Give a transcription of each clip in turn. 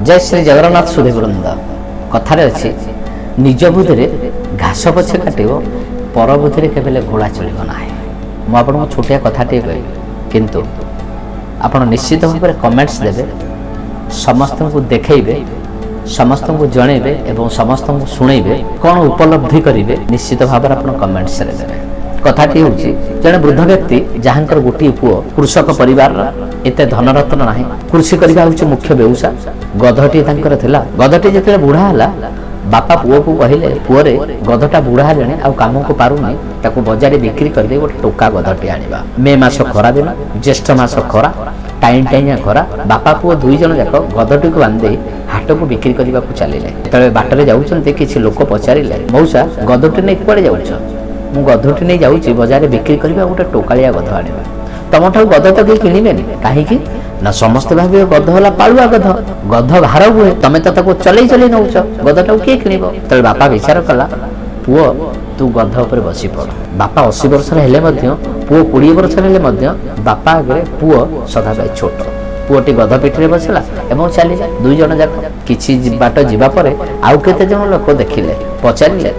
ଜୟ ଶ୍ରୀ ଜଗନ୍ନାଥ ସୁଧୀବୃନ୍ଦ। କଥାରେ ଅଛି, ନିଜ ବୁଦ୍ଧିରେ ଘାସ ପଛେ କାଟିବ, ପର ବୁଦ୍ଧିରେ କେବେ ହେଲେ ଘୋଡ଼ା ଚଳିବ ନାହିଁ। ମୁଁ ଆପଣଙ୍କୁ ଛୋଟିଆ କଥାଟିଏ କହିବି, କିନ୍ତୁ ଆପଣ ନିଶ୍ଚିତ ଭାବରେ କମେଣ୍ଟସ୍ ଦେବେ, ସମସ୍ତଙ୍କୁ ଦେଖେଇବେ, ସମସ୍ତଙ୍କୁ ଜଣେଇବେ ଏବଂ ସମସ୍ତଙ୍କୁ ଶୁଣେଇବେ। କ'ଣ ଉପଲବ୍ଧି କରିବେ, ନିଶ୍ଚିତ ଭାବରେ ଆପଣ କମେଣ୍ଟସରେ ଦେବେ। କଥାଟି ହେଉଛି, ଜଣେ ବୃଦ୍ଧ ବ୍ୟକ୍ତି ଯାହାଙ୍କର ଗୋଟିଏ ପୁଅ, କୃଷକ ପରିବାରର, ଏତେ ଧନରତ୍ନ ନାହିଁ, କୃଷି କରିବା ହେଉଛି ମୁଖ୍ୟ ବ୍ୟବସାୟ। ଗଧଟିଏ ତାଙ୍କର ଥିଲା। ଗଧଟି ଯେତେବେଳେ ବୁଢ଼ା ହେଲା, ବାପା ପୁଅକୁ କହିଲେ, "ପୁଅରେ, ଗଧଟା ବୁଢ଼ା ହେଲେଣି, ଆଉ କାମକୁ ପାରୁନି, ତାକୁ ବଜାରରେ ବିକ୍ରି କରିଦେଇ ଗୋଟେ ଟୋକା ଗଧଟି ଆଣିବା।" ମେ ମାସ ଖରା ଦିନ, ଜ୍ୟେଷ୍ଠ ମାସ ଖରା, ଟାଇଁ ଟାଇଁଆ ଖରା। ବାପା ପୁଅ ଦୁଇ ଜଣ ଯାକ ଗଧଟିକୁ ବାନ୍ଧି ହାଟକୁ ବିକ୍ରି କରିବାକୁ ଚାଲିଲେ। ଯେତେବେଳେ ବାଟରେ ଯାଉଛନ୍ତି, କିଛି ଲୋକ ପଚାରିଲେ, "ମଉସା, ଗଧଟି ନେଇ କୁଆଡ଼େ ଯାଉଛ?" "ମୁଁ ଗଧଟି ନେଇ ଯାଉଛି ବଜାରରେ ବିକ୍ରି କରିବା, ଗୋଟେ ଟୋକାଳିଆ ଗଧ ଆଣିବା।" "ତମଠାରୁ ଗଧ ତ କେହି କିଣିବେନି।" "କାହିଁକି?" "ନା, ସମସ୍ତେ ଭାବିବେ ଗଧ ହେଲା ପାଳୁଆ ଗଧ, ଗଧ ଭାର ହୁଏ, ତମେ ତ ତାକୁ ଚଲେଇ ଚଲେଇ ନଉଛ, ଗଧଟାକୁ କିଏ କିଣିବ?" ଯେତେବେଳେ ବାପା ବିଚାର କଲା, "ପୁଅ, ତୁ ଗଧ ଉପରେ ବସି ପଡ଼।" ବାପା 80 ବର୍ଷର ହେଲେ ମଧ୍ୟ, ପୁଅ 20 ବର୍ଷର ହେଲେ ମଧ୍ୟ, ବାପା ଆଗରେ ପୁଅ ସଦାବେଳେ ଛୋଟ। ପୁଅଟି ଗଧ ପିଠିରେ ବସିଲା ଏବଂ ଚାଲିଲା ଦୁଇ ଜଣ ଯାକ। କିଛି ବାଟ ଯିବା ପରେ ଆଉ କେତେ ଜଣ ଲୋକ ଦେଖିଲେ, ପଚାରିଲେ,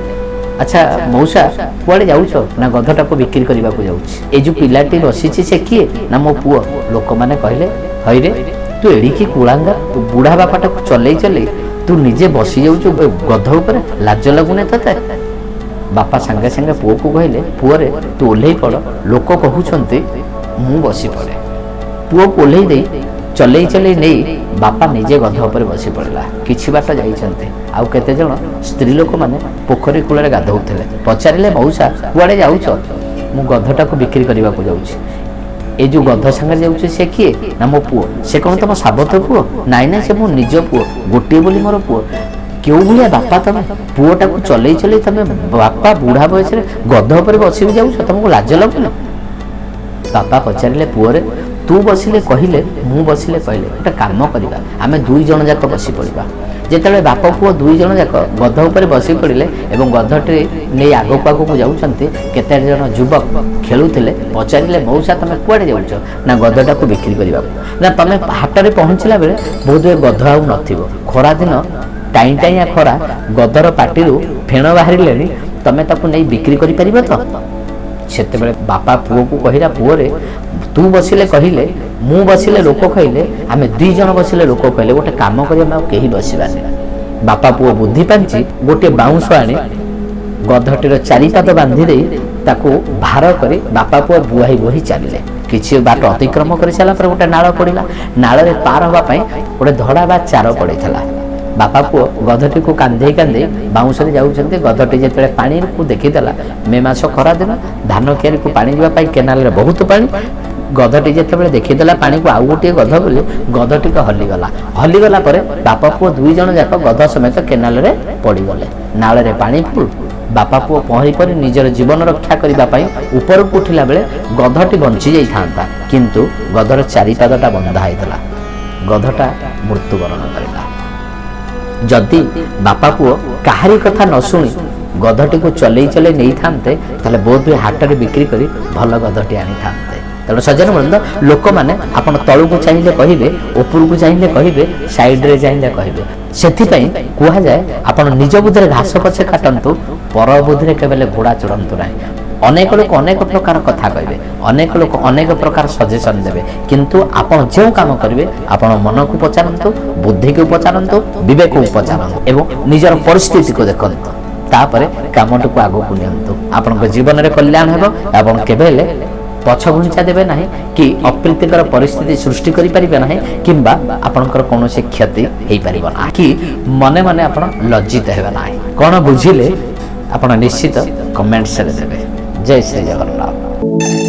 "ଆଚ୍ଛା ମଉସା, କୁଆଡ଼େ ଯାଉଛ?" "ନା, ଗଧଟାକୁ ବିକ୍ରି କରିବାକୁ ଯାଉଛି।" "ଏ ଯୋଉ ପିଲାଟି ବସିଛି, ସେ କିଏ?" "ନା, ମୋ ପୁଅ।" ଲୋକମାନେ କହିଲେ, "ହଇରେ, ତୁ ଏଡ଼ିକି କୁଳାଙ୍ଗା, ବୁଢ଼ା ବାପାଟାକୁ ଚଲେଇ ଚଲେଇ ତୁ ନିଜେ ବସି ଯାଉଛୁ ଗଧ ଉପରେ, ଲାଜ ଲାଗୁନି ତତେ?" ବାପା ସାଙ୍ଗେ ସାଙ୍ଗେ ପୁଅକୁ କହିଲେ, "ପୁଅରେ, ତୁ ଓହ୍ଲେଇ ପଡ଼, ଲୋକ କହୁଛନ୍ତି, ମୁଁ ବସି ପଡ଼େ।" ପୁଅକୁ ଓହ୍ଲେଇ ଦେଇ ଚଲେଇ ଚଲେଇ ନେଇ ବାପା ନିଜେ ଗଧ ଉପରେ ବସି ପଡ଼ିଲା। କିଛି ବାଟ ଯାଇଛନ୍ତି, ଆଉ କେତେଜଣ ସ୍ତ୍ରୀ ଲୋକମାନେ ପୋଖରୀ କୂଳରେ ଗାଧୋଉଥିଲେ। ପଚାରିଲେ, "ମଉସା, କୁଆଡ଼େ ଯାଉଛ?" "ମୁଁ ଗଧଟାକୁ ବିକ୍ରି କରିବାକୁ ଯାଉଛି।" "ଏ ଯୋଉ ଗଧ ସାଙ୍ଗରେ ଯାଉଛି, ସେ କିଏ?" "ନା, ମୋ ପୁଅ।" "ସେ କ'ଣ ତମ ସାବତ ପୁଅ?" "ନାଇଁ ନାଇଁ, ସେ ମୋ ନିଜ ପୁଅ, ଗୋଟିଏ ବୋଲି ମୋର ପୁଅ।" "କେଉଁ ଭଳିଆ ବାପା ତମେ? ପୁଅଟାକୁ ଚଲେଇ ଚଲେଇ ତମେ ବାପା ବୁଢ଼ା ବୟସରେ ଗଧ ଉପରେ ବସିକି ଯାଉଛ, ତମକୁ ଲାଜ ଲାଗୁନି?" ବାପା ପଚାରିଲେ, "ପୁଅରେ, ତୁ ବସିଲେ କହିଲେ, ମୁଁ ବସିଲେ କହିଲେ, ଗୋଟେ କାମ କରିବା, ଆମେ ଦୁଇ ଜଣ ଯାକ ବସି ପଡ଼ିବା।" ଯେତେବେଳେ ବାପ ପୁଅ ଦୁଇ ଜଣ ଯାକ ଗଧ ଉପରେ ବସି ପଡ଼ିଲେ ଏବଂ ଗଧଟି ନେଇ ଆଗକୁ ଆଗକୁ ଯାଉଛନ୍ତି, କେତେ ଜଣ ଯୁବକ ଖେଳୁଥିଲେ। ପଚାରିଲେ, "ମଉସା, ତମେ କୁଆଡ଼େ ଯାଉଛ?" "ନା, ଗଧଟାକୁ ବିକ୍ରି କରିବାକୁ।" "ନା, ତମେ ହାଟରେ ପହଞ୍ଚିଲା ବେଳେ ବୋଧହୁଏ ଗଧ ଆଉ ନଥିବ। ଖରାଦିନ, ଟାଇଁ ଟାଇଁଆ ଖରା, ଗଧର ପାଟିରୁ ଫେଣ ବାହାରିଲେଣି, ତମେ ତାକୁ ନେଇ ବିକ୍ରି କରିପାରିବ ତ?" ସେତେବେଳେ ବାପା ପୁଅକୁ କହିଲା, "ପୁଅରେ, ତୁ ବସିଲେ କହିଲେ, ମୁଁ ବସିଲେ ଲୋକ କହିଲେ, ଆମେ ଦୁଇ ଜଣ ବସିଲେ ଲୋକ କହିଲେ, ଗୋଟେ କାମ କରିବା, ଆମେ ଆଉ କେହି ବସିବାନି।" ବାପା ପୁଅ ବୁଦ୍ଧି ପାଞ୍ଚି ଗୋଟିଏ ବାଉଁଶ ଆଣି ଗଧଟିର ଚାରିପାଦ ବାନ୍ଧି ଦେଇ ତାକୁ ଭାର କରି ବାପା ପୁଅ ବୁହାଇ ବୁହାଇ ଚାଲିଲେ। କିଛି ବାଟ ଅତିକ୍ରମ କରିସାରିଲା ପରେ ଗୋଟେ ନାଳ ପଡ଼ିଲା। ନାଳରେ ପାର ହେବା ପାଇଁ ଗୋଟେ ଧଡ଼ା ବା ଚାର ପଡ଼ିଥିଲା। ବାପା ପୁଅ ଗଧଟିକୁ କାନ୍ଧେଇ କାନ୍ଧେଇ ବାଉଁଶରେ ଯାଉଛନ୍ତି। ଗଧଟି ଯେତେବେଳେ ପାଣିକୁ ଦେଖିଦେଲା, ମେ ମାସ ଖରାଦିନ, ଧାନ କିଆରିକୁ ପାଣି ଯିବା ପାଇଁ କେନାଲରେ ବହୁତ ପାଣି। ଗଧଟି ଯେତେବେଳେ ଦେଖିଦେଲା ପାଣିକୁ ଆଉ ଗୋଟିଏ ଗଧ ବୋଲି, ଗଧଟିକୁ ହଲିଗଲା। ହଲିଗଲା ପରେ ବାପା ପୁଅ ଦୁଇ ଜଣ ଯାକ ଗଧ ସମେତ କେନାଲରେ ପଡ଼ିଗଲେ। ନାଳରେ ପାଣି ଫୁଲ୍। ବାପା ପୁଅ ପହଁରି ପହଁରି ନିଜର ଜୀବନ ରକ୍ଷା କରିବା ପାଇଁ ଉପରକୁ ଉଠିଲା ବେଳେ ଗଧଟି ବଞ୍ଚି ଯାଇଥାନ୍ତା, କିନ୍ତୁ ଗଧର ଚାରିପାଦଟା ବନ୍ଧା ହେଇଥିଲା। ଗଧଟା ମୃତ୍ୟୁବରଣ କରିଲା। ଯଦି ବାପା ପୁଅ କାହାରି କଥା ନ ଶୁଣି ଗଧଟିକୁ ଚଲେଇ ଚଲେଇ ନେଇଥାନ୍ତେ, ତାହେଲେ ବୋଧହୁଏ ହାଟରେ ବିକ୍ରି କରି ଭଲ ଗଧଟି ଆଣିଥାନ୍ତେ। ତେଣୁ ସଜ୍ଜନ ବୃନ୍ଦ, ଲୋକମାନେ ଆପଣ ତଳକୁ ଚାହିଁଲେ କହିବେ, ଉପରକୁ ଚାହିଁଲେ କହିବେ, ସାଇଡରେ ଚାହିଁଲେ କହିବେ। ସେଥିପାଇଁ କୁହାଯାଏ, ଆପଣ ନିଜ ବୁଦ୍ଧିରେ ଘାସ ପଛେ କାଟନ୍ତୁ, ପର ବୁଦ୍ଧିରେ କେବେ ହେଲେ ଘୋଡ଼ା ଚଢ଼ନ୍ତୁ ନାହିଁ। ଅନେକ ଲୋକ ଅନେକ ପ୍ରକାର କଥା କହିବେ, ଅନେକ ଲୋକ ଅନେକ ପ୍ରକାର ସଜେସନ୍ ଦେବେ, କିନ୍ତୁ ଆପଣ ଯେଉଁ କାମ କରିବେ, ଆପଣ ମନକୁ ପଚାରନ୍ତୁ, ବୁଦ୍ଧିକୁ ପଚାରନ୍ତୁ, ବିବେକକୁ ପଚାରନ୍ତୁ ଏବଂ ନିଜର ପରିସ୍ଥିତିକୁ ଦେଖନ୍ତୁ, ତାପରେ କାମଟିକୁ ଆଗକୁ ନିଅନ୍ତୁ। ଆପଣଙ୍କ ଜୀବନରେ କଲ୍ୟାଣ ହେବ ଏବଂ କେବେ ହେଲେ ପଛ ଘୁଞ୍ଚା ଦେବେ ନାହିଁ କି ଅପ୍ରୀତିକର ପରିସ୍ଥିତି ସୃଷ୍ଟି କରିପାରିବେ ନାହିଁ କିମ୍ବା ଆପଣଙ୍କର କୌଣସି କ୍ଷତି ହେଇପାରିବ ନାହିଁ କି ମନେ ମନେ ଆପଣ ଲଜ୍ଜିତ ହେବେ ନାହିଁ। କ'ଣ ବୁଝିଲେ, ଆପଣ ନିଶ୍ଚିତ କମେଣ୍ଟସରେ ଦେବେ। ଜୟ ଶ୍ରୀ ଜଗନ୍ନାଥ।